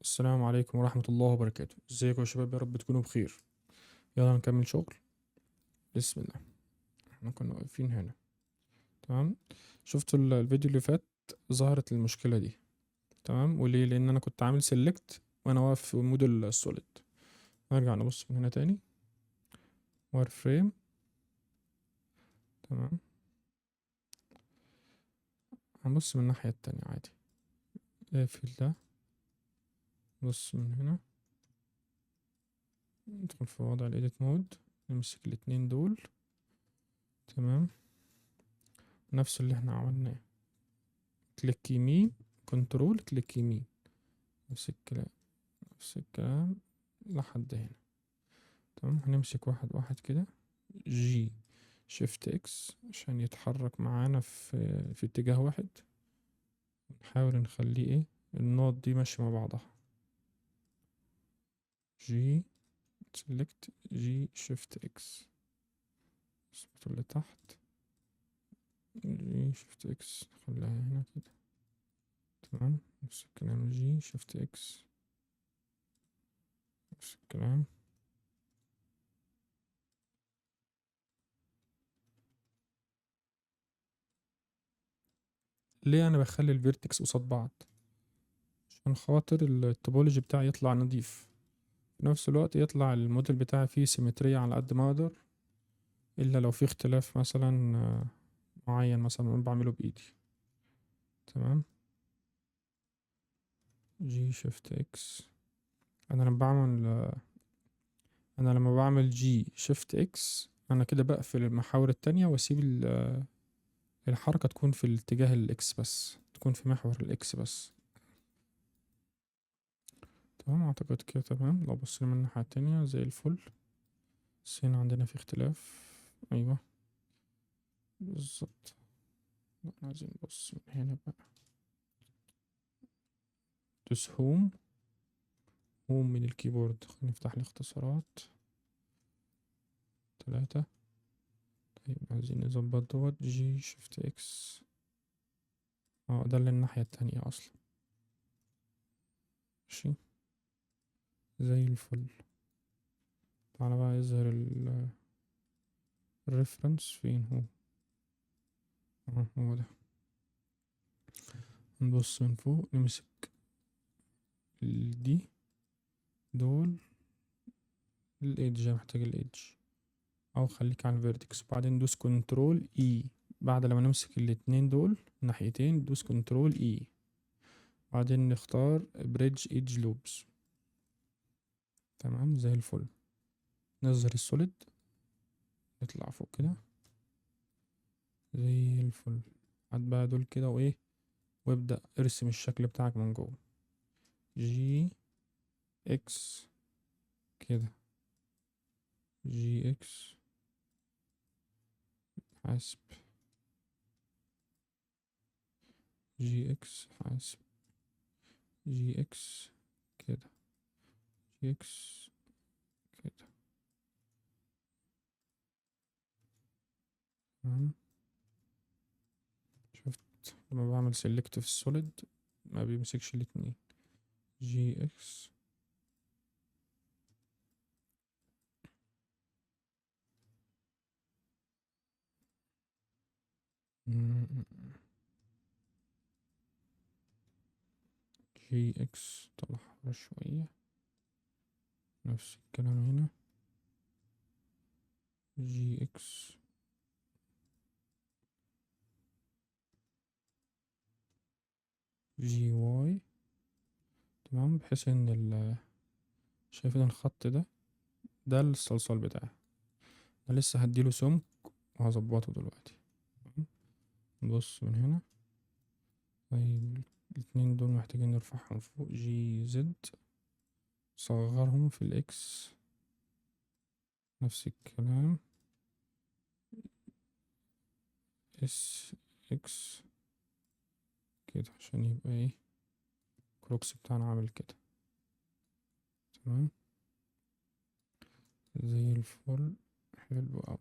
السلام عليكم ورحمة الله وبركاته. ازيكم يا شباب؟ يا رب تكونوا بخير. يلا نكمل شغل. بسم الله. احنا كنا واقفين هنا، تمام. شفتوا الفيديو اللي فات ظهرت المشكلة دي، تمام. وليه؟ لان انا كنت عامل select وانا واقف في mode ال solid. نرجع نبص من هنا تاني، wireframe، تمام. هنبص من الناحية التانية عادي. اقفل ده، بص من هنا، ندخل في وضع ال edit mode، نمسك الاتنين دول، تمام. نفس اللي احنا عملناه، click يمين control click يمين، نفس الكلام نفس الكلام لحد هنا، تمام. هنمسك واحد واحد كده، G shift X عشان يتحرك معانا في اتجاه واحد. نحاول نخليه ايه، النقط دي ماشية مع بعضها. G select G shift X، اظبط اللي تحت، G shift X نخليها هنا كده، تمام. نفس الكلام G shift X، نفس الكلام. ليه انا بخلي ال vertex قصاد بعض؟ عشان خاطر ال topology بتاعي يطلع نضيف، في نفس الوقت يطلع الموديل بتاعي فيه symmetry على قد ما اقدر، الا لو في اختلاف مثلا، معين مثلا انا بعمله بايدي، تمام. G shift X، انا لما بعمل G shift X انا كده بقفل المحاور التانية واسيب الحركة تكون في الاتجاه ال X بس، تكون في محور ال X بس، تمام. اعتقد كده تمام. لو بصينا من الناحية التانية زي الفل، بس هنا عندنا في اختلاف، ايوه بالظبط. لا، عايزين نبص من هنا بقى، دوس home، home من ال keyboard. خلينا نفتح الاختصارات 3. طيب عايزين نظبط دوت G shift X، ده اللي الناحية التانية اصلا، ماشي زي الفل. تعالى بقى يظهر ال reference فين هو؟ هو ده. نبص من فوق، نمسك دي دول ال edge، محتاج ال edge، او خليك على ال vertex، وبعدين دوس control E. بعد لما نمسك الاتنين دول ناحيتين دوس control E، بعدين نختار bridge edge loops، تمام زي الفل. نظهر ال solid، نطلع فوق كده زي الفل. هات بقى دول كده وايه، وابدأ ارسم الشكل بتاعك من جوه. G X كده، G X حاسب، G X حاسب، G X كده، G X كده، تمام. شفت لما بعمل select في ال solid ما بيمسكش الاتنين. G X G X، طلعها شوية، نفس الكلام هنا G X G Y، تمام. بحيث ان شايفين الخط ده، ده الصلصال بتاعي، انا لسه هديله سمك وهظبطه دلوقتي. نبص من هنا، طيب الاتنين دول محتاجين نرفعهم فوق، G Z، صغرهم في ال X، نفس الكلام S X كده، عشان يبقى ايه الكروكس بتاعنا عامل كده، تمام زي الفل، حلو قوي.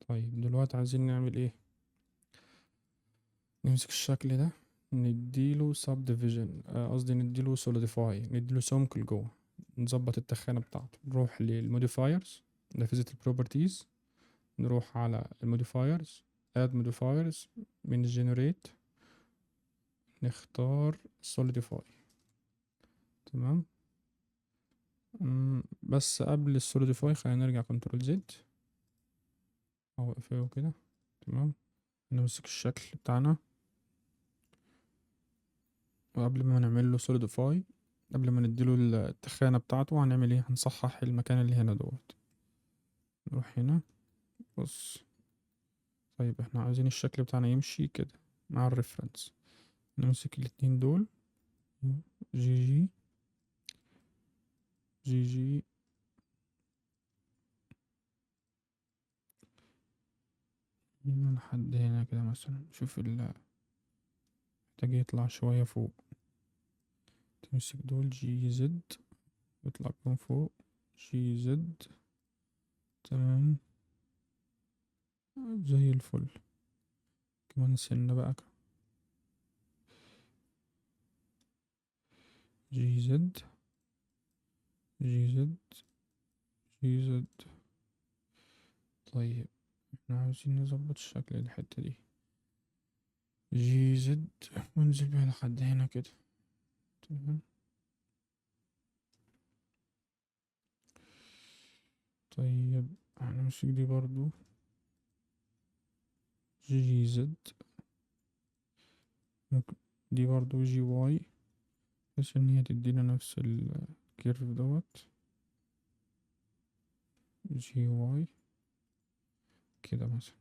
طيب دلوقتي عايزين نعمل ايه؟ نمسك الشكل ده، نديله subdivision، قصدي نديله solidify، نديله سمك لجوه، نظبط التخانة بتاعته. نروح لل modifiers، نافذة ال properties، نروح على ال modifiers، add modifiers، من generate نختار solidify. تمام. بس قبل ال solidify خلينا نرجع control Z او اقفله كده. تمام. نمسك الشكل بتاعنا، وقبل ما نعمل له solidify، قبل ما نديله التخانة بتاعته، هنعمل ايه؟ هنصحح المكان اللي هنا دوت. نروح هنا، بص، طيب احنا عايزين الشكل بتاعنا يمشي كده مع ال reference. نمسك الاتنين دول، G G G G هنا لحد هنا كده مثلا. شوف محتاج يطلع شوية فوق. تمسك دول G Z، يطلع بيهم فوق G Z. تمام، زي الفل. كمان سنة بقى كده. G Z G Z G Z. طيب احنا عاوزين نظبط الشكل الحتة دي. G Z وننزل بيها لحد هنا كده. تمام. طيب هنمسك دي برضو G Z، ممكن دي برضو G Y، بس ان هي تدينا نفس ال curve دوت. G Y كده مثلا.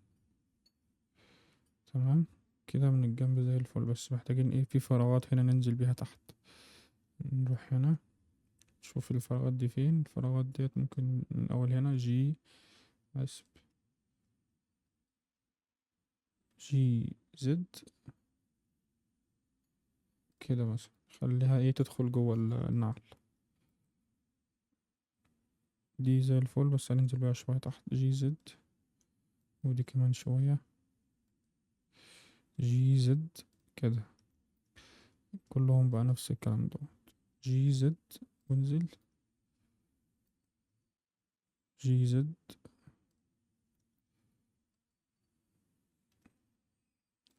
تمام كده من الجنب زي الفل. بس محتاجين ايه؟ في فراغات هنا ننزل بيها تحت. نروح هنا نشوف الفراغات دي فين. الفراغات ديت ممكن من اول هنا G اسف G Z كده مثلا، خليها ايه تدخل جوه النعل دي زي الفل. بس هننزل بيها شوية تحت G Z، ودي كمان شوية G Z كده. كلهم بقى نفس الكلام ده، G Z وانزل G Z.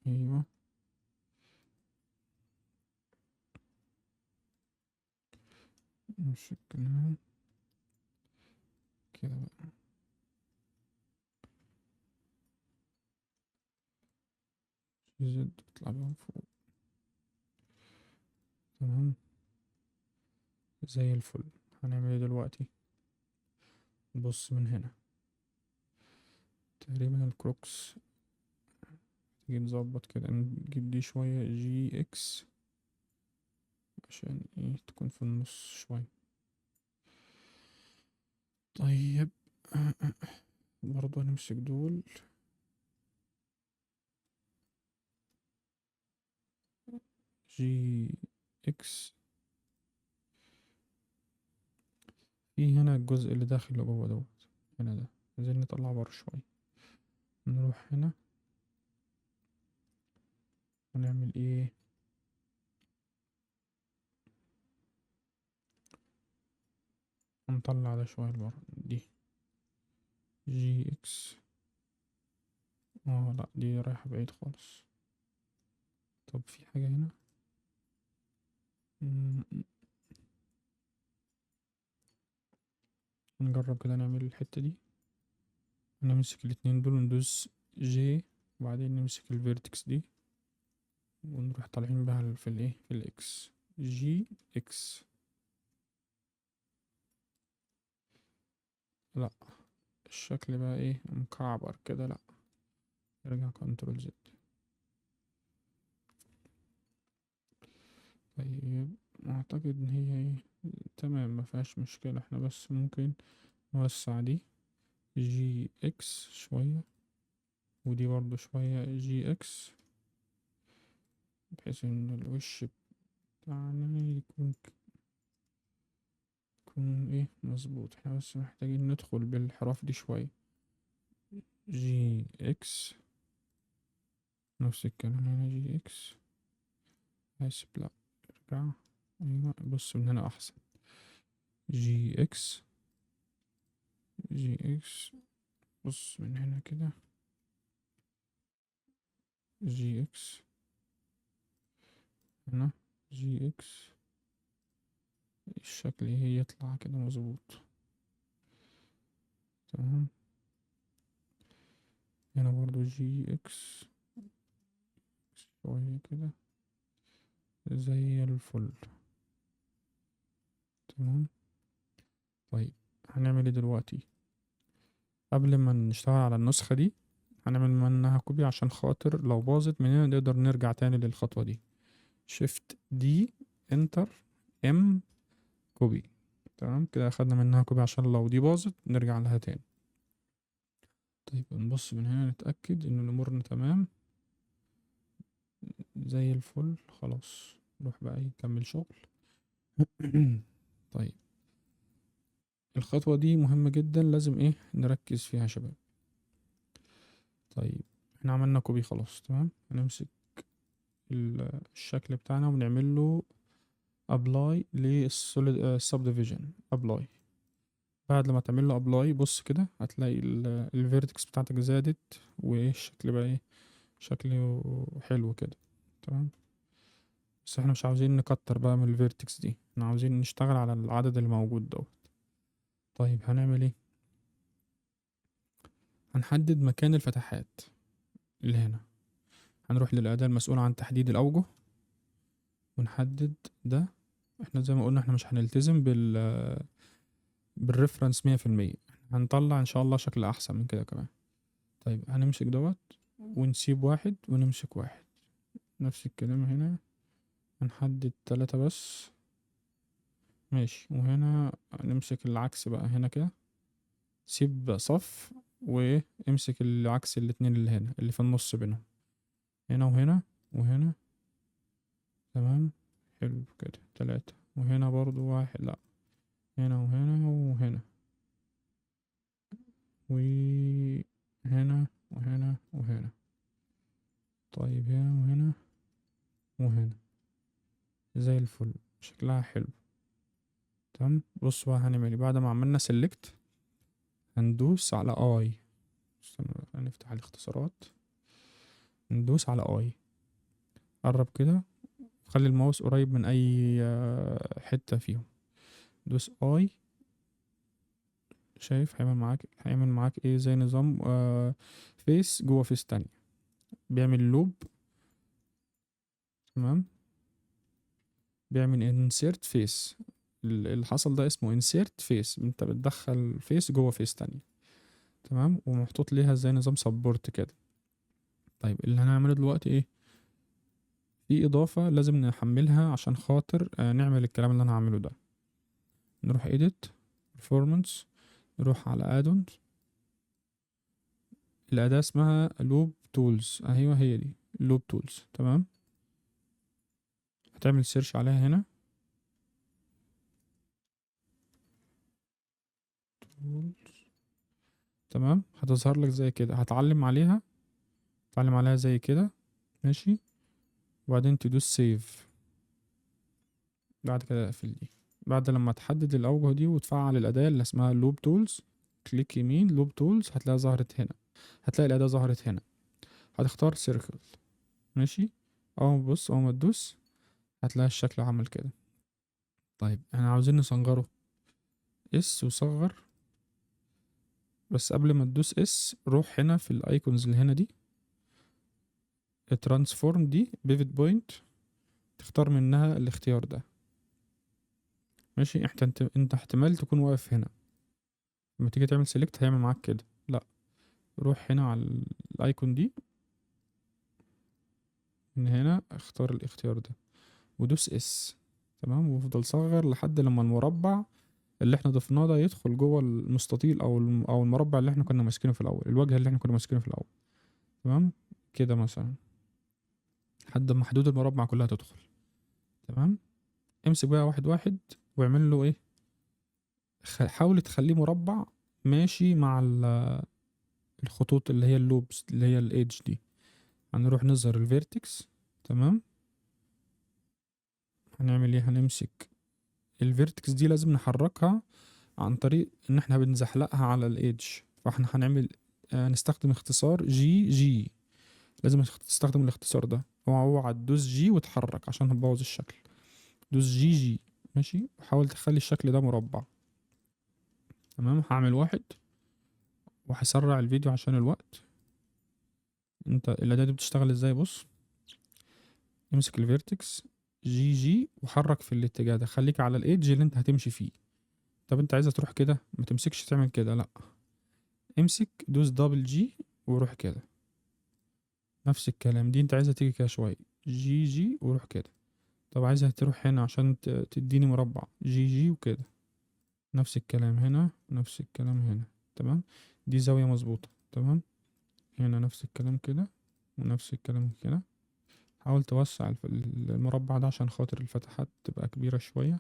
ايوه نفس الكلام كده بقى. G Z اطلع بيهم فوق. تمام زي الفل. هنعمل ايه دلوقتي؟ نبص من هنا تقريبا ال Crocs تيجي نظبط كده، نجيب دي شوية G X عشان ايه تكون في النص شوية. طيب برضو هنمسك دول G X. في هنا الجزء اللي داخل لجوه دوت هنا ده عايزين نطلعه بره شوية. نروح هنا ونعمل ايه؟ نطلع ده شوية لبره، دي G X. لا دي رايحة بعيد خالص. طب في حاجة هنا؟ نجرب كده نعمل الحتة دي. نمسك الاتنين دول وندوس G، وبعدين نمسك ال vertex دي ونروح طالعين بها في الايه، في ال X، G X. لا الشكل بقى ايه مكعبر كده، لا ارجع control Z. طيب اعتقد ان هي ايه تمام، ما فيهاش مشكلة. احنا بس ممكن نوسع دي G X شوية، ودي برضو شوية G X، بحيث ان الوش بتاعنا يكون ايه مظبوط. احنا بس محتاجين ندخل بالحراف دي شوية. G X نفس الكلام هنا G X. اسف، لا ارجع، ايوه بص من هنا احسن. G X، G X، بص من هنا كده G X، هنا G X، الشكل ايه يطلع كده مظبوط. تمام، هنا برضو G X شوية كده زي الفل. تمام. طيب هنعمل ايه دلوقتي؟ قبل ما نشتغل على النسخة دي هنعمل منها copy عشان خاطر لو باظت مننا نقدر نرجع تاني للخطوة دي. Shift D Enter M copy. تمام كده اخدنا منها copy عشان لو دي باظت نرجع لها تاني. طيب نبص من هنا نتأكد ان الامور تمام زي الفل. خلاص نروح بقى نكمل شغل. طيب الخطوة دي مهمة جدا، لازم نركز فيها يا شباب. طيب احنا عملنا copy خلاص. تمام، هنمسك الشكل بتاعنا ونعمل له apply لل solid subdivision apply. بعد لما تعمل له apply بص كده هتلاقي ال vertex بتاعتك زادت، وايه الشكل بقى شكله حلو كده. تمام، بس احنا مش عاوزين نكتر بقى من ال vertex دي، احنا عاوزين نشتغل على العدد اللي موجود دوت. طيب هنعمل ايه؟ هنحدد مكان الفتحات اللي هنا، هنروح للأداة المسؤولة عن تحديد الأوجه ونحدد ده. احنا زي ما قلنا احنا مش هنلتزم بال reference 100%، هنطلع ان شاء الله شكل احسن من كده كمان. طيب هنمسك دوت ونسيب واحد ونمسك واحد، نفس الكلام هنا هنحدد 3 بس ماشي. وهنا نمسك العكس بقى، هنا كده سيب صف وامسك العكس الاتنين اللي هنا اللي في النص بينهم، هنا وهنا وهنا. تمام حلو كده 3، وهنا برضو واحد، لا هنا وهنا وهنا وهنا وهنا وهنا. طيب هنا وهنا وهنا زي الفل، شكلها حلو. تمام، بص بقى هنعمل ايه بعد ما عملنا select، هندوس على I، استنى بقى نفتح الاختصارات، ندوس على I، قرب كده خلي الماوس قريب من اي حتة فيهم، دوس I، شايف هيعمل معاك ايه زي نظام face جوه face تانية، بيعمل loop. تمام، بيعمل insert face، اللي حصل ده اسمه insert face، انت بتدخل face جوه face تانية. تمام، ومحطوط ليها زي نظام support كده. طيب اللي هنعمله دلوقتي ايه؟ في اضافة لازم نحملها عشان خاطر نعمل الكلام اللي انا هعمله ده. نروح edit performance، نروح على add-ons، الأداة اسمها loop tools، ايوه هي دي loop tools. تمام، هتعمل search عليها هنا tools. تمام، هتظهر لك زي كده، هتعلم عليها، تعلم عليها زي كده ماشي، وبعدين تدوس save. بعد كده اقفل دي. بعد لما تحدد الأوجه دي وتفعل الأداة اللي اسمها loop tools، click يمين loop tools، هتلاقيها ظهرت هنا، هتلاقي الأداة ظهرت هنا، هتختار circle ماشي. أول ما تبص، أول ما تدوس هتلاقي الشكل عمل كده. طيب احنا عاوزين نصغره S وصغر، بس قبل ما تدوس S روح هنا في ال icons اللي هنا دي، transform دي pivot point، تختار منها الاختيار ده ماشي. انت احتمال تكون واقف هنا، لما تيجي تعمل select هيعمل معاك كده، لا روح هنا على ال icon دي، من هنا اختار الاختيار ده ودوس S. تمام، وافضل صغر لحد لما المربع اللي احنا ضفناه ده يدخل جوه المستطيل او المربع اللي احنا كنا ماسكينه في الاول، الوجه اللي احنا كنا ماسكينه في الاول. تمام كده مثلا لحد ما حدود المربع كلها تدخل. تمام، امسك بقى واحد واحد واعمل له ايه، حاول تخليه مربع ماشي مع الخطوط اللي هي ال loops اللي هي ال edge دي. هنروح نظهر ال vertex. تمام، هنعمل ايه؟ هنمسك ال vertex دي، لازم نحركها عن طريق ان احنا بنزحلقها على ال edge، فاحنا هنعمل نستخدم اختصار G G، لازم تستخدم الاختصار ده، اوعى تدوس G وتحرك عشان هتبوظ الشكل، دوس G G ماشي، وحاول تخلي الشكل ده مربع. تمام، هعمل واحد وهسرع الفيديو عشان الوقت. انت الاداة دي بتشتغل ازاي؟ بص، امسك ال vertex G G وحرك في الاتجاه ده، خليك على ال edge اللي انت هتمشي فيه. طب انت عايزة تروح كده، ما تمسكش تعمل كده، لا امسك دوس double G وروح كده. نفس الكلام دي انت عايزة تيجي كده شوية، G G وروح كده. طب عايزة تروح هنا عشان تديني مربع، G G وكده. نفس الكلام هنا، نفس الكلام هنا. تمام، دي زاوية مظبوطة. تمام، هنا نفس الكلام كده، ونفس الكلام كده. حاول توسع المربع ده عشان خاطر الفتحات تبقى كبيرة شوية.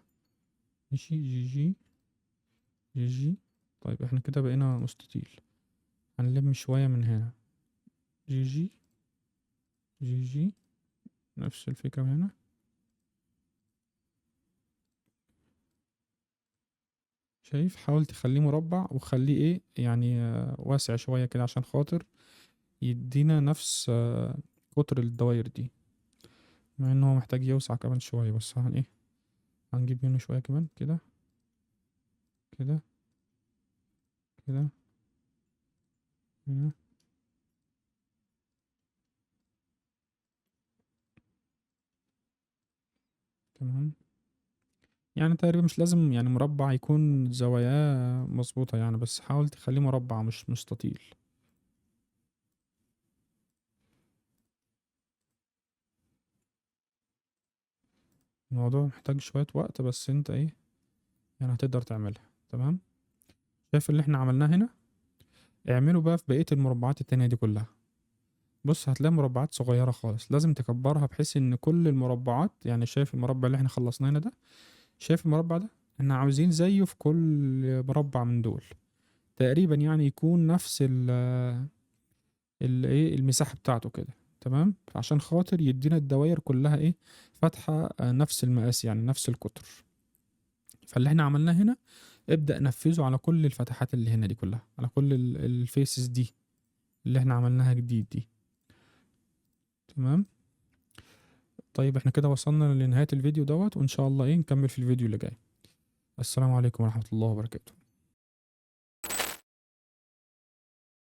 ماشي، G G G G. طيب احنا كده بقينا مستطيل، هنلم شوية من هنا، G G G G، نفس الفكرة من هنا. شايف؟ حاول تخليه مربع وخليه ايه يعني، واسع شوية كده عشان خاطر يدينا نفس قطر الدوائر دي، مع ان هو محتاج يوسع كمان شوية، بس هن ايه، هنجيب منه شوية كمان كده كده كده هنا. تمام، تقريبا مش لازم مربع يكون زواياه مظبوطة بس حاول تخليه مربع مش مستطيل. الموضوع محتاج شوية وقت، بس انت ايه هتقدر تعملها. تمام، شايف اللي احنا عملناه هنا؟ اعمله بقى في بقية المربعات التانية دي كلها. بص هتلاقي مربعات صغيرة خالص، لازم تكبرها بحيث ان كل المربعات، شايف المربع اللي احنا خلصناه هنا ده، شايف المربع ده احنا عاوزين زيه في كل مربع من دول تقريبا، يكون نفس المساحة بتاعته كده. تمام، عشان خاطر يدينا الدوائر كلها فاتحة، نفس المقاس، يعني نفس القطر. فاللي احنا عملناه هنا ابدأ نفذه على كل الفتحات اللي هنا دي كلها، على كل الفيسز دي اللي احنا عملناها جديد دي. تمام، طيب احنا كده وصلنا لنهاية الفيديو دوت، وان شاء الله نكمل في الفيديو اللي جاي. السلام عليكم ورحمة الله وبركاته.